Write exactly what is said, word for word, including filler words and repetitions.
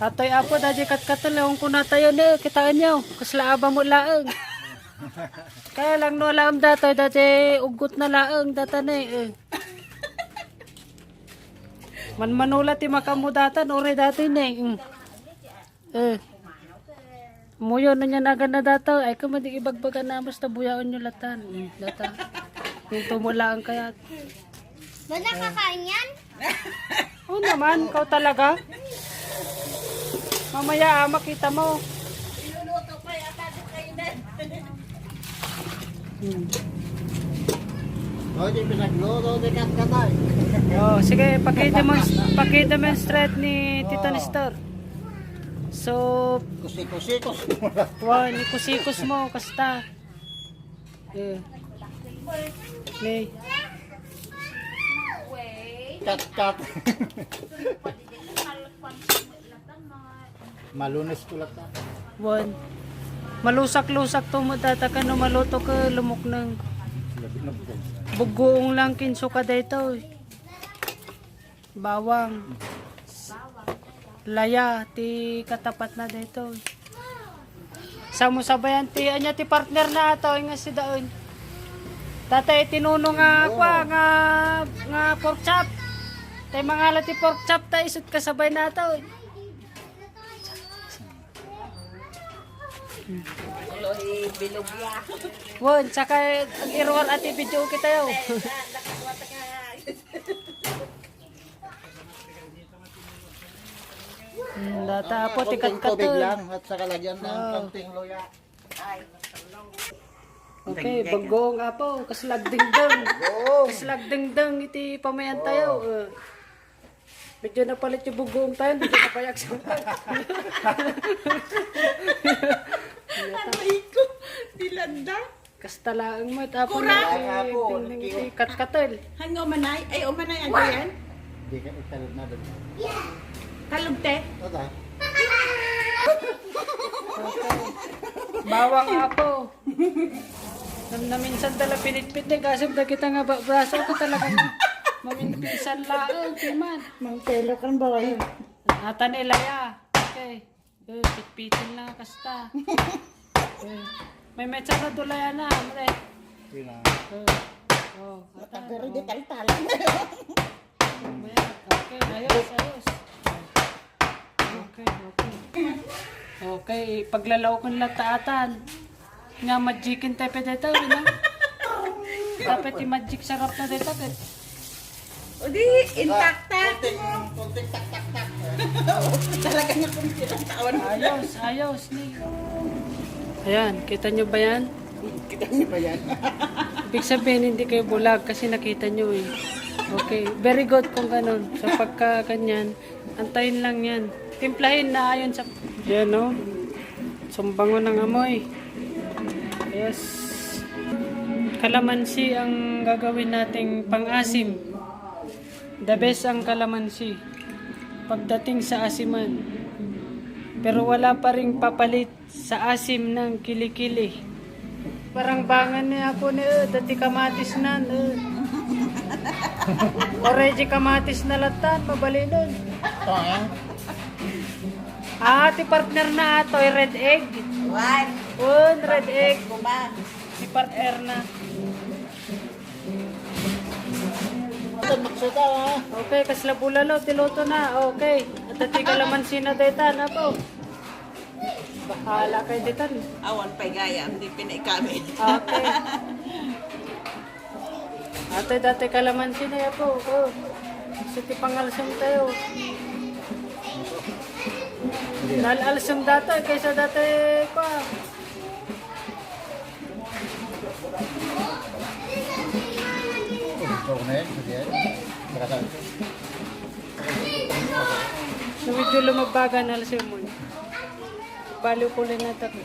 Atoy, Apo, dadi katkatel, ewan ko natayo ne, kitaenyo, kasla aba mo laeng. Kaya lang no, alaem datoy, dadi uggot na laeng, data ne, eh. Manmanola ti makamu datan, ore datoy ne, mm. Eh. Muyo, no, niya nagan na dataw. Ay, kamo di ibagbaga na, basta buyaon nyo latan. Mm, data. Yung tumulaang kayat. Ba nakakain yan? Oo naman, ikaw talaga. Mamaya, ah, makita mo. Iluluto pa yata, di kainin. Hmm. Oh, di pinagluto, di katkatay. Oh, sige, pakidemonst-, pakidemonstrate ni Tito Oo. Nestor. So, Kusi-kusi, kusi mo lang. Wan, ikusikos mo, kasta. Eh. May. Cut, cut. Malunes ko lang ta. Wan. Malusak-lusak to mo, data ka no maluto ka lumuknang. Labi na bukas. Bugoong lang kinsuka daytoy. Bawang. Laya, ti katapat na daytoy. Sa mo sabayan ti, anya ti partner na ato, nga si Daon. Tatay, tinuno nga, Oo. Kwa, nga, nga pork chop. Tay mangala ti pork chop, ta isut kasabay na ato. Ulo, ibilog ya. Won, saka ag-iruar ati video kita yo. Hmm, data apo, ti Konting tubig katkaton lang at saka lagyan ng Oo. Konting luya. Okay, Dengdeng. Bagong apo, kaslag dengdeng. Bagong. Kaslag dengdeng iti pamayan tayo. Oo. Eh. Medyo napalit yung bagong tayo, medyo nabayag sa Aray ko, dilanda. Kasta laeng met, apo Kura! Ay, apo, dingding iti katkatel. Hango manay? Ay, umanay, ano yan? Di ka italog na doon. Talog, te? Ata. Bawang, apo. Nam-, naminsan tala pinitpit ni, kasi da kita nga ba-, braso ko talagang maminsan laeng, timan. Mang pelo kan baway. Atan ilaya. Okay. Eh, pitpitin lang kasta. Eh, may metsa na dulay na, mare. Yun na. Eh, oh, atan, Pero di oh. Taltal. Ayan, okay, ayos, ayos. Okay, okay. Okay, paglalaw ko nila taatan. Nga magic in tepe deta, no? Dapat ti magic sarap na deta, pet. O di, intakta. Konting, konting tak, tak, tak. Talaga nga kung silang taon. Ayos, ayos, ni. Ayan, kita nyo ba yan? Kita nyo ba yan? Ibig sabihin, hindi kayo bulag kasi nakita nyo eh. Okay, very good kung ganun. So, pagka ganyan, antayin lang yan. Timplahin na ayon sa... Yan, no? Sumbangon ng amoy. Yes. Kalamansi ang gagawin nating pang-asim. The best ang kalamansi pagdating sa asiman. Pero wala pa ring papalit sa asim ng kilikili. Parang bangan ni ako ni, eh, dati kamatis nan, eh. Already kamatis na latan, mabalinon. Ito, eh. Ah, ti partner na ato, eh, red egg. One. Un, red egg. Kuma. Ti partner na. Ito, maksuta, ha? Okay, kasla bulalo, ti luto na. Okay. At dati kalamansi na deta, na po. Bahala kayo ditan. Awan pay gayam, di pinay kami. Okay. Ate, dati kalamansi na yapo. Oh. Kasi ti pangalsem tayo. Nal-alsem dati kaysa dati pa. Ito na yan, kasi yan. Nakasal. So, medyo lumabagan na si Mon. Baliw ko lang na tabi.